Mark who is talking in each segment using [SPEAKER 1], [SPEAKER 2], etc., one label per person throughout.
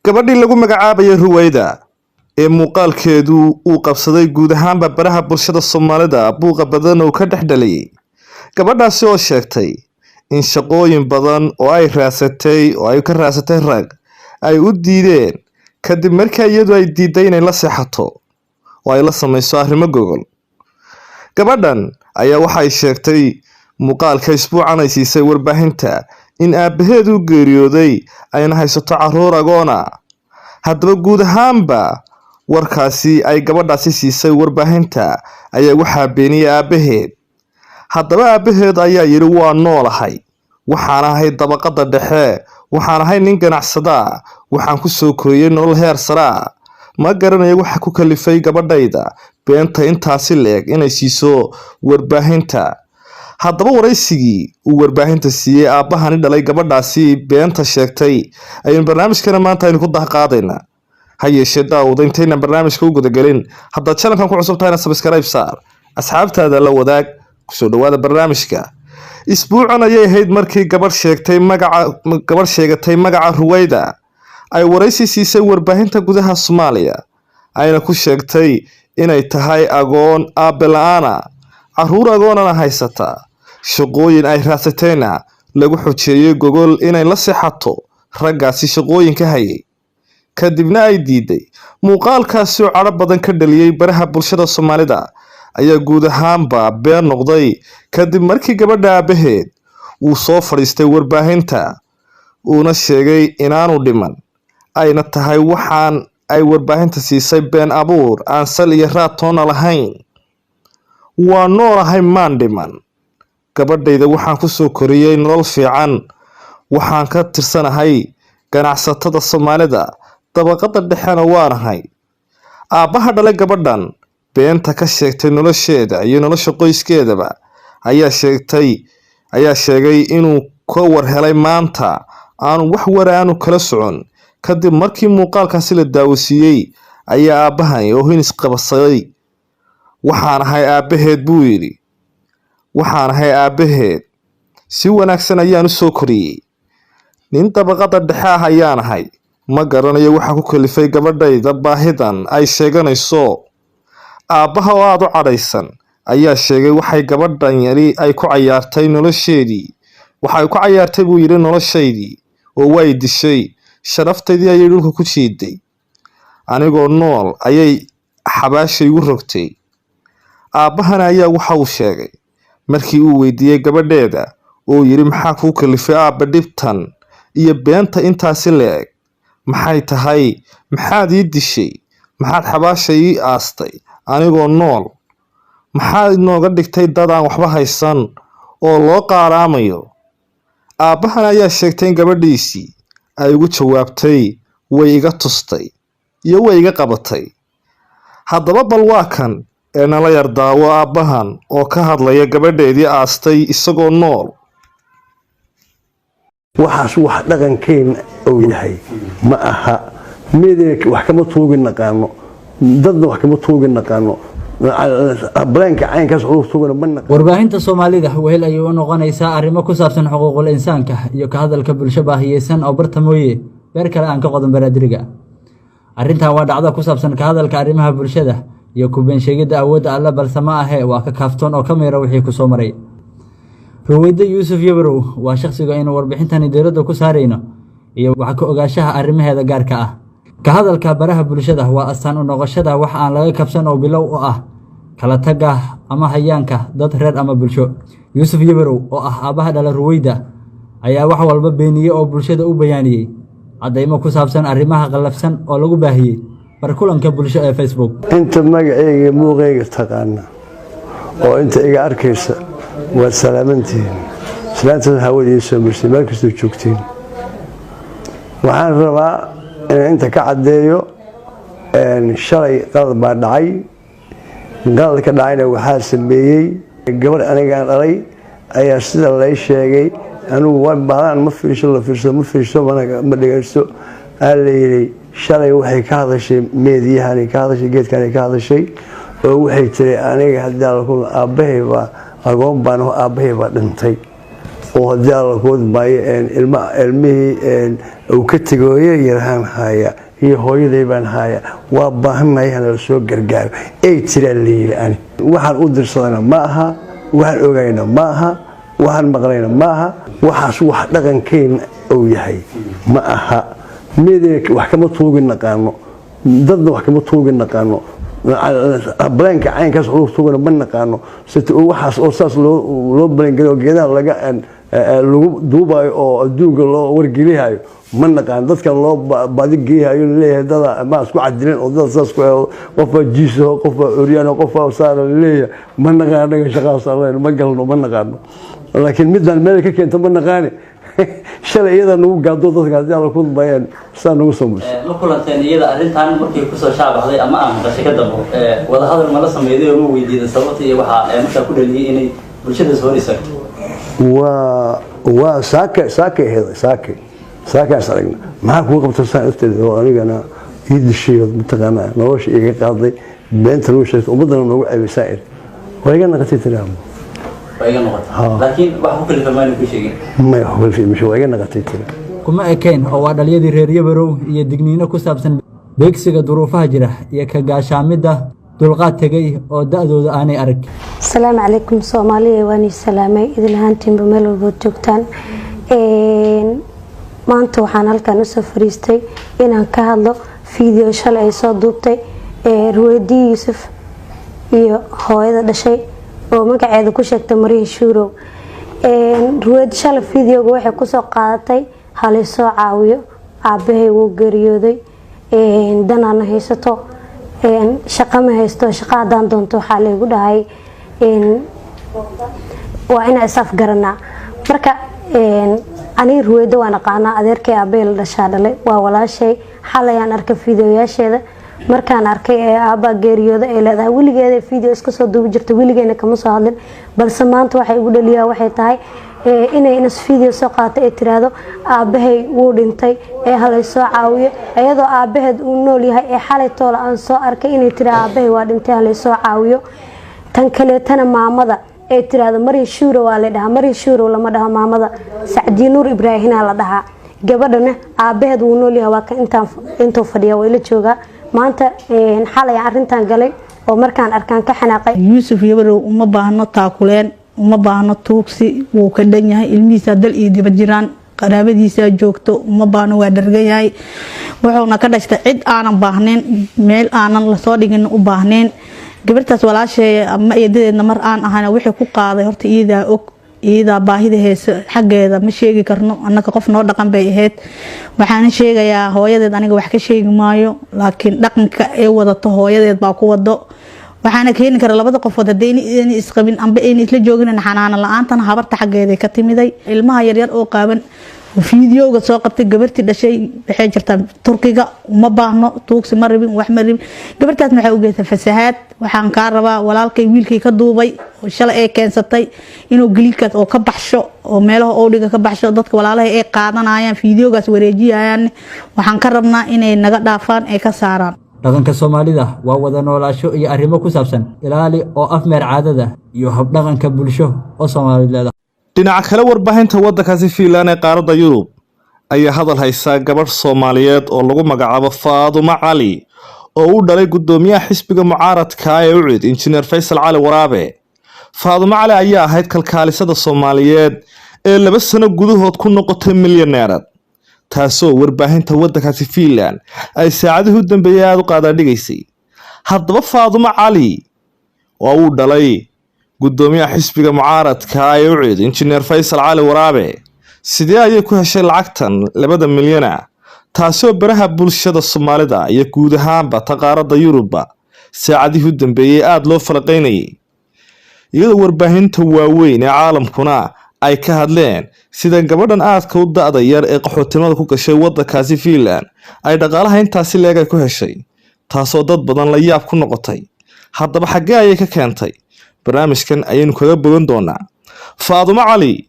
[SPEAKER 1] Gabadhii lagu magacaabayay Ruwayda ee muuqaalkeedu uu qabsaday guud ahaanba baraha bulshada Soomaalida, buuqa badan oo ka dhex dhaliyay, gabadhaasi oo sheegtay in shaqooyin badan oo ay raadsatay oo ay ka raadsatay rag ay u diideen kadib markii iyadu ay diiday inay la seexato oo ay la samayso arrimo gogol. Gabadhan ayaa waxay sheegtay muuqaalka isbuucan ay siisay warbaahinta in aabaheed uu geeriyooday, ayna haysato caruur agoona. Haddaba guud ahaanba warkaasi ay gabadhaasi siisay warbaahinta ayaa waxaa beeniyay aabaheed. Haddaba aabaheed ayaa yidhi: "Waa noolahay, waxaan ahay dabaqada dhexe, waxaan ahay nin ganacsada, waxaan ku soo koriyey nolol heer sare ah. Ma garanayo waxa ku kalifay gabadhayda beenta intaasi leeg inay siiso warbaahinta." Haddaba waraysigii uu warbaahinta siiyey aabbahani dhalay gabadhaasi beenta sheegtay ayaynu barnaamijkana maanta aynu ku dahqaadaynaa. Ha yeeshee daawada, intaynan barnaamijka u gudagelin, haddaad channelkan ku cusub tahayna subscribe saar, asxaabtaada la wadaag. Kusoo dhawaada barnaamijka. Isbuucan ayay ahayd markii gabadh sheegtay magaca gabadh sheegatay magaca Ruwayda ay waraysi siisay warbaahinta gudaha Soomaaliya, ayna ku sheegtay inay tahay agoon aabe la-aana, caruur agoonana haysata, shaqooyin ay raadsatayna lagu xujeeyay gogol inay la seexato raggaasi shaqooyinka hayay, kadibna ay diiday. Muuqaalkaasi oo cadho badan ka dhaliyey baraha bulshada Soomaalida ayaa guud ahaanba been noqday kadib markii gabadha aabaheed uu soo fadhiistay warbaahinta, uuna sheegay inaanu dhiman, ayna tahay waxaan ay warbaahinta siisay been abuur aan sal iyo raad toona lahayn. "Waa noolahay, maan dhiman. Gabadhayda waxaan ku soo koriyey nolol fiican. Waxaan ka tirsanahay ganacsatada Soomaalida, dabaqada dhexena waanahay." Aabbaha dhalay gabadhan beenta ka sheegtay nolosheeda iyo nolosha qoyskeedaba ayaa sheegay inuu ka war helay maanta, aanu wax war aanu kala socon. Kadib markii muuqaalkaasi la daawasiiyey ayaa aabbahani oohin isqabsaday. "Waxaan ahay aabbaheed," buu yidhi. "Waxaan ahay aabbaheed, si wanaagsan ayaan u soo koriyey, nin dabaqada dhexe ah ayaan ahay. Ma garanayo waxa ku kalifay gabadhayda baahidan ay sheeganayso." Aabbaha oo aada u cadhaysan ayaa sheegay waxay gabadhan yari ay ku cayaartay nolosheedii. "Waxay ku cayaartay," buu yidhi, "noloshaydii oo way dishay. Sharaftaydii ayay dhulka ku jiiday. Anigoo nool ayay xabaasha igu rogtay." Aabbahana ayaa waxa uu sheegay markii uu weydiiyey gabadheeda oo yidhi: "Maxaa kuu kalifay, aabba, dhibtan iyo beenta intaasi la-eg? Maxay tahay? Maxaad ii dishay? Maxaad xabaasha ii aastay anigoo nool? Maxaad inooga dhigtay dad aan waxba haysan oo loo qaaraamayo?" Aabbahan ayaa sheegtay in gabadhiisii ay ugu jawaabtay: "Way iga tustay iyo way iga qabatay." Haddaba bal waa kan ee nala yar daawo aabbahan oo ka hadlaya gabadheedii aastay isagoo nool.
[SPEAKER 2] Waxaas wax dhaqankeen uu yahay ma aha. Media wax kama tuugin naqaano, dadna wax kama tuugin naqaano, baleenka caynkaas wax tuugana ma naqaano.
[SPEAKER 3] Warbaahinta Soomaalida wehel ayay u noqonaysaa arrimo ku saabsan xuquuqul insaanka iyo ka hadalka bulsho baahiyeysan oo barta mooye beer kale aan ka qodan baraadiriga. Arrintan waa dhacdo ku saabsan ka hadalka arrimaha bulshada iyo ku been sheegidda awoodda Alle, balse ma ahe waa ka kaaftoon oo ka meera wixii ku soo maray. Ruweyde Yuusuf Yabarow waa shakhsiga aynu warbixintani diiradda ku saarayno iyo wax ka ogaanshaha arrimaheeda gaarka ah. Ka hadalka baraha bulshada waa astaan u noqoshada wax aan laga kabsan oo bilow u ah kala tagga ama hayaanka dad, reer ama bulsho. Yuusuf Yabarow oo ah aabbaha dhala Ruweyda ayaa wax walba beeniyey oo bulshada u bayaaniyey caddaymo ku saabsan arrimaha qallafsan oo lagu baahiyey barkulanka bulsho ee Facebook.
[SPEAKER 2] Inta magacayga, muuqayga taqaana oo inta iga arkaysa, waad salaamantihiin. Islaantaas hawada ii soo marsay meel kastoo joogtiin. Waxaan rabaa inaan inta ka caddeeyo: shalay qalad baa dhacay. Qaladka dhacayna waxaa sameeyey gabarh anigaan dhalay ayaa, sida lay sheegay. Anigu baadaan ma fiirsho, la fiirsado ma fiirsho, ma dhegeysto. Aa la yidhi shalay waxay ka hadashay meediyahanay ka hadashay, geedkanay ka hadashay oo waxay tiri: "Aniga haddii alla ku aabbahay baa agoon baan, aabbahay baa dhintay oo haddii alla kood maayo ilma ilmihii Uu ka tegay hooyo yarhaan haaya iyo hooyaday baan haaya, waa baahannahay, hanala soo gargaaro ay tiraa la yiri. Ani waxaan u dirsadana ma aha, waxaan ogayna ma aha, waxaan maqlayna ma aha. Waxaas wax dhaqankeena uu yahay ma aha. Media wax kama tuugi naqaano, dadna wax kama tuugi naqaano, baleenka caynkaas wax tuugana ma naqaano. Waxaas oo saas loo balengeliyo oo geedaha laga lagu duubayo oo adduunka loo wargelihayo ma naqaano. Dadkan loo badigeehayo laleeyahay dada ma isku cadileen oo dada saas ku qofbaa jiisaho, qofbaa oryaano, qofbaa saara laleeyahay, ma naqaano. Anaga shaqaas ma galno, ma naqaano. Laakiin midaan meel ka keento ma naqaani. Shalay iyada nagu gaado dadka haddii alla ku bayeen saa nagu soo mus.
[SPEAKER 3] Ma kulanteen iyada arrintan markay kusoo shaabaxday ama aan maqashay ka dambo? Wadahadal ma la sameeyday oo ma weydiiday sababta iyo waxaa markaa ku dhaliyay inay bulshada soo hor istaagto?
[SPEAKER 2] Waa saaka, saakay ahayd, saake saakaas aragna. Maxaa kugu qabta saa nafteeda oo anigana ii dishay oo mataqaanaa nolosha iga qaaday, beenta nagu sheegtay, ummaddana noogu ceebay? Ir waa iga naqatay tiraamo.
[SPEAKER 3] Waa iga noqotay, laakiin wax ku kalifa maana ku sheegin?
[SPEAKER 2] Maya, waa iga naqatay tira.
[SPEAKER 3] Kuma ekayn oo waa dhaliyadii reer Yabarow iyo digniino ku saabsan beegsiga duruufaha jira iyo ka gaashaamidda dulqaad tegay oo da'dooda aanay arag.
[SPEAKER 4] Asalaamu calaykum Soomaaliya, waan ii salaamay idil ahaantiinba meel walbood joogtaan. Maanta waxaan halkan usoo fariistay inaan ka hadlo video shalay ay soo duubtay Ruweydii Yuusuf iyo hooyada dhashay oo magaceeda ku sheegtay Mariya Shuurow. Ruweyd shalay videoga waxay kusoo qaadatay halaysoo caawiyo, aabahay wuu geeriyooday, danaana haysato, shaqo ma haysto, shaqo haddaan doonto waxaa laygu dhahay waa inaa is afgaranaa. Marka aniga Ruweydo waan aqaanaa, adeerkay aabbahay la dhashaa dhalay, waa walaashay. Xalayaan arkay videoyaasheeda. Markaan arkay ee aabbaa geeriyooda ay leedahay, weligeeda video iska soo duubi jirta, weligeena kama soo hadlin, balse maanta waxay igu dhaliyaa waxay tahay inay inas video soo qaato ee tiraahdo aabahay wuu dhintay ee halay soo caawiyo, iyadoo aabaheed uu nool yahay ee xalay toola aan soo arkay inay tiraahdo aabahay waa dhintay, halay soo caawiyo. Tan kaleetana maamada ee tiraahdo Marya Shuuro waa la dhahaa, Marya Shuuro lama dhaho maamada, Sacdiye Nuur Ibraahina la dhahaa. Gabadhana aabaheed wuu nool yahay, waa ka intaan intuu fadhiya, waa ila joogaa maanta. Xalay arrintan galay oo markaan arkaan ka xanaaqay.
[SPEAKER 5] Yuusuf Yabarow uma baahno taakuleen, uma baahno tuugsi, wuu ka dhan yahay. Ilmihiisa dal iyo dibad jiraan, qaraabadiisaa joogto, uma baahno, waa dhargan yahay. Wuxuuna ka dhashtay cid aanan baahnayn, meel aanan lasoo dhigin u baahnayn. Gabartaas walaasheeya ama eedadeedna mar aan ahayna wixii ku qaaday horta iyadaa og, iyadaa baahida heese xaggeeda ma sheegi karno annaka. Qof noo dhaqan bay ahayd. Waxaana sheegayaa hooyadeed, aniga wax ka sheegi maayo, laakiin dhaqanka ay wadato hooyadeed baa ku wado. Waxaana keeni kara labada qofood haddayna isqabin amba ayna isla joogin xanaano la-aantana habarta xaggeeda ka timiday. Ilmaha yaryar oo qaaban fiidiyowga soo qabtay gabartii dhashay waxay jirtaa Turkiga. Uma baahno tuugsi, ma rabin, wax ma rabin. Gabartaasna waxay u geystay fasahaad. Waxaan kaa rabaa walaalkay wiilkii ka duubay oo shalay ay keensatay inuu galiidkaas oo ka baxsho oo meelaha owdhiga ka baxsho. Dadka walaalaha ay qaadanayaan fiidiyowgaas wareejiyayaan, waxaan ka rabnaa inay naga dhaafaan, ay ka saaraan.
[SPEAKER 3] Dhaqanka Soomaalida waa wada noolaasho iyo arrimo ku saabsan ilaali oo afmeer caadada iyo habdhaqanka bulsho oo Soomaalidu leedahay.
[SPEAKER 1] Dhinaca kale, warbaahinta waddankaasi Fiinland ee qaaradda Yurub ayaa hadal haysaa gabadh Soomaaliyeed oo lagu magacaabo Faadumo Cali oo u dhalay guddoomiyaha xisbiga mucaaradka ee UCID, Injineer Faysal Cali Waraabe. Faadumo Cali ayaa ahayd kalkaalisada Soomaaliyeed ee 2 sano gudahood ku noqotay milyaneerad, taasoo warbaahinta waddankaasi Fiinland ay saacadihii u dambeeyay aada u qaadaadhigaysay. Haddaba Faadumo Cali oo uu dhalay guddoomiyaha xisbiga mucaaradka ee UCID, Injineer Faysal Cali Waraabe, sidee ayay ku heshay lacagtan 2 milyana, taasoo baraha bulshada Soomaalida iyo guud ahaanba taqaaradda Yurubba saacadihii u dambeeyey aada loo falaqaynayay, iyadoo warbaahinta waaweyn ee caalamkuna ay ka hadleen sida gabadhan aadka u da-da yar ee qaxootinimada ku gashay waddankaasi Fiinland ay dhaqaalaha intaasi leeg ay ku heshay, taasoo dad badan la yaab ku noqotay? Haddaba xaggee ayay ka keentay? Barnaamijkan ayaynu kaga bogan doonaa. Faadumo Cali,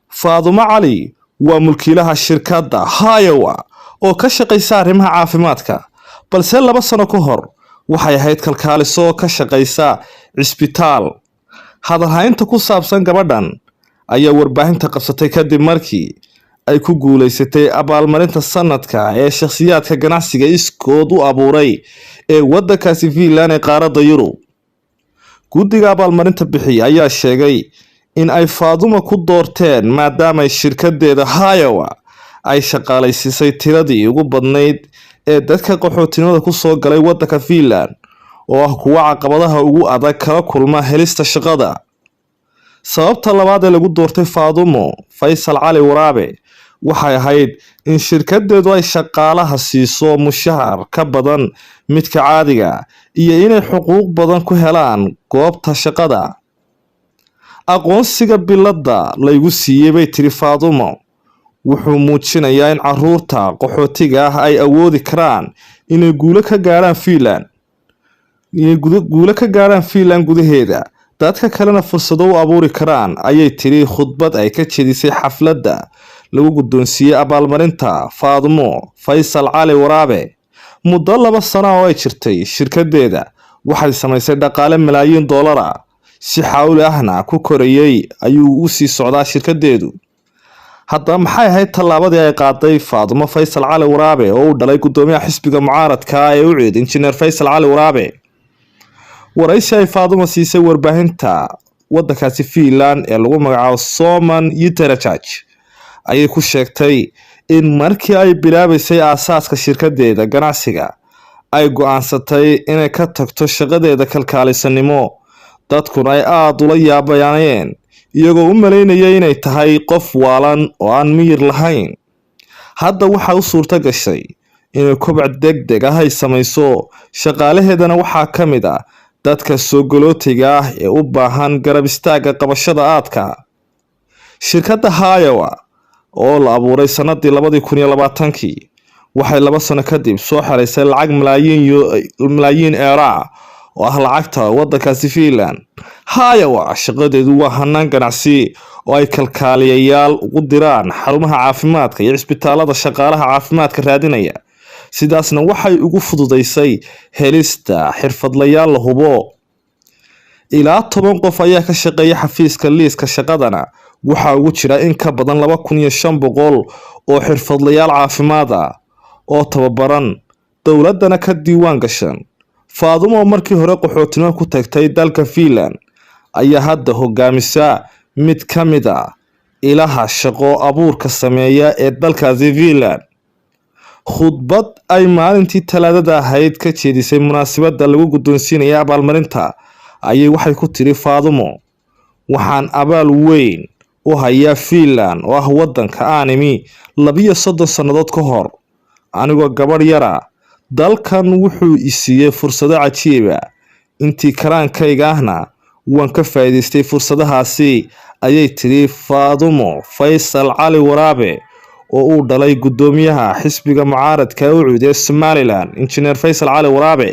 [SPEAKER 1] Faadumo Cali waa mulkiilaha shirkadda Hayowa oo ka shaqaysa arrimaha caafimaadka, balse 2 sano ka hor waxay ahayd kalkaaliso ka shaqaysa cisbitaal. Hadalhaynta ku saabsan gabadhan ayaa warbaahinta qabsatay kadib markii ay ku guuleysatay abaalmarinta sanadka ee shakhsiyaadka ganacsiga iskood u abuuray ee waddankaasi Finland ee qaaradda Yurub. Guddiga abaalmarinta bixiya ayaa sheegay in ay Faadumo ku doorteen maadaama shirkadeeda Hayowa ay shaqaalaysiisay tiradii ugu badnayd ee dadka qaxootinimada ku soo galay waddanka Finland, oo ah kuwa caqabadaha ugu adag kala kulma helista shaqada. Sababta labaad ee lagu doortay Faadumo Faysal Cali Waraabe waxay ahayd in shirkadeedu ay shaqaalaha siiso mushahar ka badan midka caadiga iyo inay xuquuq badan ku helaan goobta shaqada. Aqoonsiga biladda laygu siiyey, bay tiri Faadumo, wuxuu muujinayaa in caruurta qaxootiga ah ay awoodi karaan inay guulo ka gaarhaan Finland, inay guulo ka gaarhaan Finland gudaheeda, dadka kalena fursado u abuuri karaan, ayay tiri khudbad ay ka jeedisay xafladda lagu guddoonsiiyey abaalmarinta Faadumo Faysal Cali Waraabe. Muddo 2 sano oo ay jirtay shirkadeeda, waxay samaysay dhaqaale malaayiin dollar ah, si xawli ahna ku korayay ayuu u sii socdaa shirkadeedu. Haddaba maxay ahayd tallaabadii ay qaaday Faadumo Faysal Cali Waraabe oo uu dhalay guddoomiyaha xisbiga mucaaradka ee UCID, Injineer Faysal Cali Waraabe? Waraysi ay Faadumo siisay warbaahinta waddankaasi Finland ee lagu magacaabo Suomen Ytterjaj ayay ku sheegtay in markii ay bilaabaysay aasaaska shirkadeeda ganacsiga ay go-aansatay inay ka tagto shaqadeeda kalkaalisanimo, dadkuna ay aada ula yaabanayeen iyagoo u malaynaya inay tahay qof waalan oo aan miyir lahayn. Hadda waxaa u suurto gashay inay kobac deg deg ah ay samayso, shaqaalaheedana waxaa ka mid ah dadka soo galootiga ah ee u baahan garab istaagga qabashada aadka. Shirkadda Hayowa oo la abuuray sanadii 2020-kii waxay 2 sano kadib soo xeraysay lacag malaayiin eero oo ah lacagta waddankaasi Finland. Hayowa shaqadeedu waa hanaan ganacsi oo ay kalkaaliyayaal ugu diraan xarumaha caafimaadka iyo cisbitaalada shaqaalaha caafimaadka raadinaya, sidaasna waxay ugu fududeysay helista xirfadlayaal la hubo. Ilaa 10 qof ayaa ka shaqeeya xafiiska, liiska shaqadana waxaa ugu jira in ka badan 2500 oo xirfadlayaal caafimaad ah oo tababaran, dowladana ka diiwaan gashan. Faadumo oo markii hore qaxootinimo ku tagtay dalka Finland ayaa hadda hogaamisa mid ka mid ah ilaha shaqo abuurka sameeya ee dalkaasi Finland. Khudbad ay maalintii Talaadada ahayd ka jeedisay munaasabadda lagu guddoonsiinaya abaalmarinta ayay waxay ku tiri Faadumo: "Waxaan abaal weyn u hayaa Finland oo ah waddanka aan imi 32 sannadood ka hor anigoo gabadh yara. Dalkan wuxuu i siiyey fursado cajiiba, intii karaankayga ahna waan ka faa'iidaystay fursadahaasi," ayay tiri Faadumo Faysal Cali Waraabe oo uu dhalay guddoomiyaha xisbiga mucaaradka UCID ee Somaliland, Injineer Faysal Cali Waraabe.